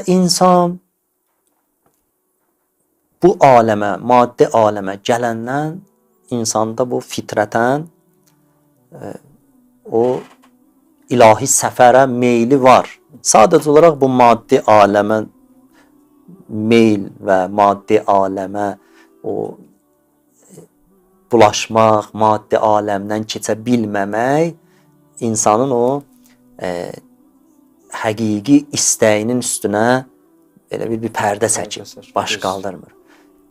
İnsan bu aləmə, maddi aləmə gələndən insanda bu fitrətən o ilahi səfərə meyli var. Sadəcə olaraq bu maddi aləmə meyl və maddi aləmə o bulaşmaq, maddi aləmdən keçə bilməmək insanın o həqiqi istəyinin üstünə elə bir pərdə çəkir, baş qaldırmır.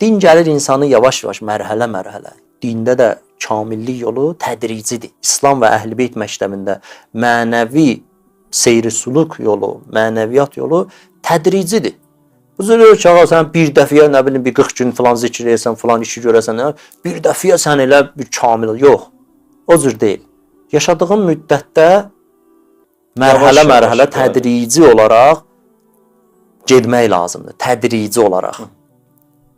Din gəlir insanı yavaş-yavaş, mərhələ-mərhələ. Dində də kamillik yolu tədricidir. İslam və Əhl-i Beyt məktəbində mənəvi seyr-i suluk yolu, mənəviyyat yolu tədricidir. Bu cür deyil ki, ağa, sən bir dəfəyə nə bilim bir 40 gün filan zikr eləyəsən, filan işi görəsən, bir dəfəyə sən elə bir kamil. Yox. O cür deyil. Yaşadığın müddətdə mərhələ-mərhələ tədrici olaraq getmək lazımdır. Tədrici olaraq.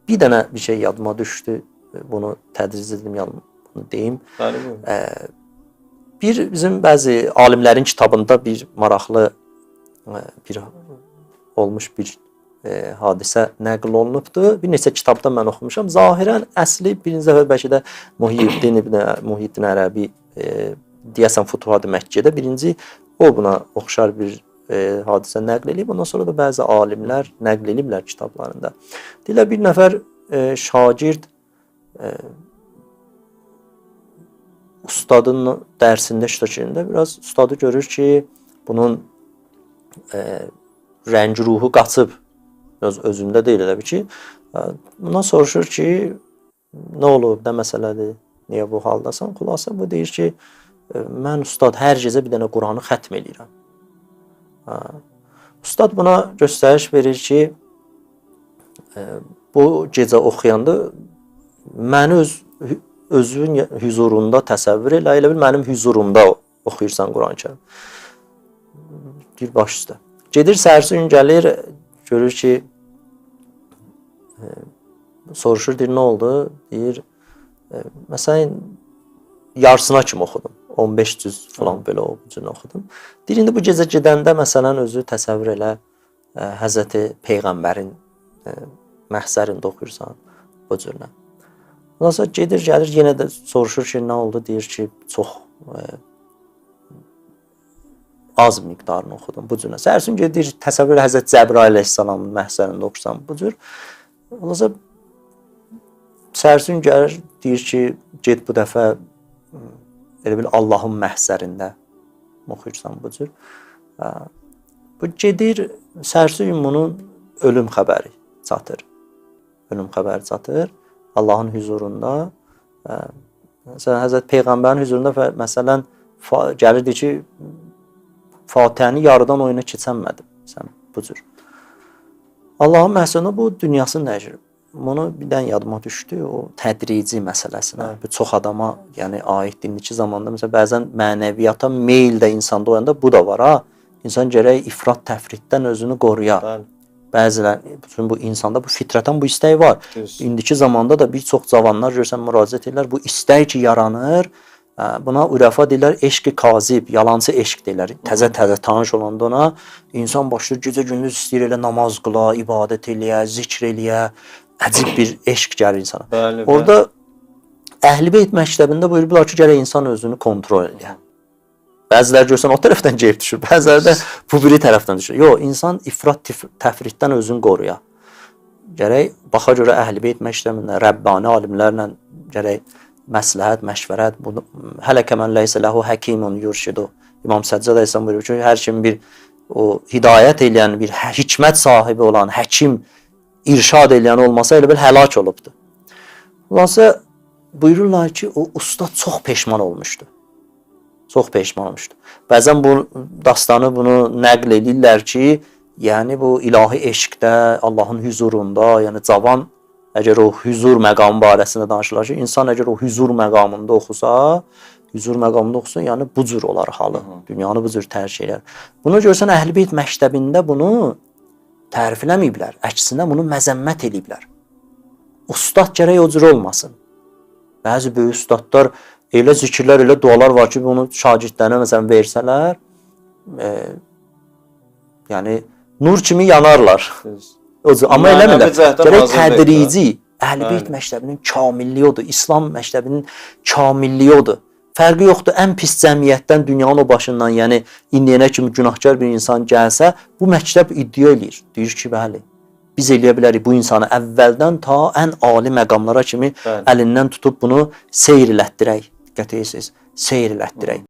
Bir dənə bir şey yadıma düşdü. Bunu tədrici dedim, yadıma, bunu deyim. Bəli, buyurun. Bir bizim bəzi alimlərin kitabında bir maraqlı bir olmuş bir hadisə nəql olunubdur. Bir neçə kitabda mən oxumuşam. Zahirən əsli birinci dəfə bəlkə də Muhyiddin İbn Muhyiddin Ərəbi deyəsən Futuhat-ı Məkkədə birinci o buna oxşar bir hadisə nəql eləyib. Ondan sonra da bəzi alimlər nəql eləyiblər kitablarında. Deyirlər bir nəfər şagird ustadın dərsində iştirak edəndə biraz ustadı görür ki, bunun rəngi ruhu qaçıb, öz özündə deyil elə bir ki. Bundan soruşur ki, nə olub, nə məsələdir, niyə bu haldasan? Xülasə bu deyir ki, mən ustad hər gecə bir dənə Quranı xətm eləyirəm. Ustad buna göstəriş verir ki, bu gecə oxuyanda məni özünün hüzurunda təsəvvür elə, elə bil mənim hüzurumda oxuyursan Quran-ı Kərim. Deyir baş üstə. Gedir səhərsi gün gəlir, görür ki, soruşur, deyir nə oldu? Deyir, məsələn yarısına kimi oxudum. 15 cüz falan belə o cür oxudum. Deyir indi bu gecə gedəndə məsələn özü təsəvvür elə Həzrəti Peyğəmbərin məhzərində oxuyursan bu cürlə. Ondan sonra gedir, gəlir, yenə də soruşur ki, nə oldu? Deyir ki, çox az miqdarını oxudum bu cürlə. Səhərsin gedir, təsəvvür elə Həzrət Cəbrail əleyhissalamın məhzərində oxusan bu cür. Ondan sonra səhərsin gəlir, deyir ki, get bu dəfə elə bil Allahın məhzərində oxuyursan bu cür. Bu gedir, səhərsi gün bunun ölüm xəbəri çatır. Ölüm xəbəri çatır. Allahın hüzurunda. Məsələn, Həzrət Peyğəmbərin hüzurunda məsələn gəlirdi ki, Fatihəni yarıdan oyuna keçənmədim. Sən bu cür. Allahın məhzurunda bu dünyasını dəyişir. Bunu birdən yadıma düşdü o tədrici məsələsinə. Bu çox adama, yəni aiddir. İndiki zamanda məsələn bəzən mənəviyyata meyl də insanda oyanda bu da var ha. İnsan gərək ifrat təfritdən özünü qoruya. Bəli. Bəzilər, bütün bu insanda bu fitrətən bu istək var. Düz. İndiki zamanda da bir çox cavanlar görsən müraciət edirlər. Bu istək ki yaranır, buna ürəfa deyirlər eşq-i kazib, yalançı eşq deyirlər. Təzə-təzə tanış olanda ona insan başlayır gecə gündüz istəyir elə namaz qıla, ibadət eləyə, zikr eləyə. Əcib bir eşq gəlir insana. Bəli, bəli. Orada Əhl-i Beyt məktəbində buyurublar ki, gərək insan özünü kontrol eləyə. Bəziləri görsən o tərəfdən gəlib düşür, bəziləri də bu biri tərəfdən düşür. Yox, insan ifrat təfritdən özünü qoruya. Gərək baxa görə Əhl-i Beyt məktəbində rəbbani alimlərlə gərək məsləhət, məşvərət, bunu hələkə mən leysə ləhu həkimun yurşidu. İmam Səccad əleyhissalam buyurur ki, hər kim bir o hidayət eləyən, bir hikmət sahibi olan, həkim irşad eləyən olmasa elə bil həlak olubdur. Xülasə buyururlar ki, o usta çox peşman olmuşdu. Çox peşman olmuşdu. Bəzən bu dastanı bunu nəql eləyirlər ki, yəni bu ilahi eşqdə, Allahın hüzurunda, yəni cavan əgər o hüzur məqamı barəsində danışırlar ki, insan əgər o hüzur məqamında oxusa, hüzur məqamında oxusa, yəni bu cür olar halı. Dünyanı bu cür tərk eləyər. Bunu görsən Əhl-i Beyt məktəbində bunu tərif eləməyiblər. Əksinə bunu məzəmmət eləyiblər. Ustad gərək o cür olmasın. Bəzi böyük ustadlar elə zikirlər, elə dualar var ki, bunu şagirdlərinə məsələn versələr, yəni Nur kimi yanarlar. Düz. Amma Mənəvi eləmirlər. cəhətdən Gərək hazır deyil də. tədrici Əhl-i Beyt məktəbinin kamilliyi odur. İslam məktəbinin kamilliyi odur. Fərqi yoxdur. Ən pis cəmiyyətdən dünyanın o başından, yəni indiyənə kimi günahkar bir insan gəlsə, bu məktəb iddia eləyir. Deyir ki, bəli, biz eləyə bilərik bu insanı əvvəldən ta ən ali məqamlara kimi Bəli. əlindən tutub bunu seyr elətdirək. Diqqət edirsiniz, seyr elətdirək.